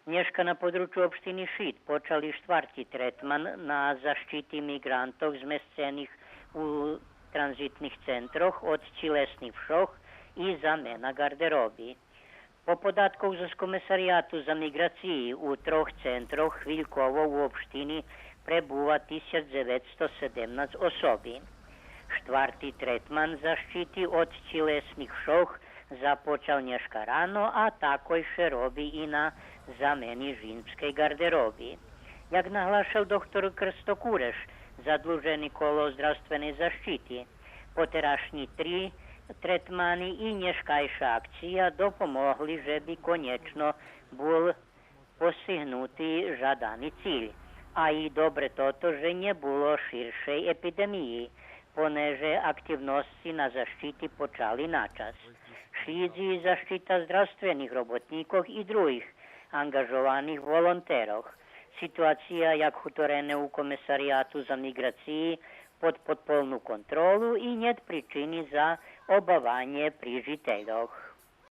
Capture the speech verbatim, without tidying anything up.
Нєшка на подручу општини Шид почал и штварти третман на защити миґрантох змесцених у транзитних центрох од чилесних вшох и замена ґардероби. По податкох зоз Комесарияту за миґрациї у трох центрох хвильково у општини пребува тисяч дзеветсто седемнац особи. Штварти третман защити од чилесних вшох започал нєшка рано, а такой ше роби и на замени жимскей ґардероби. Як наглашел доктор Крсто Куреш, задлужени коло здравственей защити, потерашнї три третмани и нєшкайша акция допомогли же би конєчно бул посигнути жадани циль. А и добре тото же нє було ширшей епидемиї, понеже активносци на защити почали начас. Шлїдзи и защита здравствених роботнїкох и других анґажованих волонтерох. Ситуация, як гуторене у Комесарияту за миґрациї, под, под полну контролу и нєт причини за обаванє при жительох.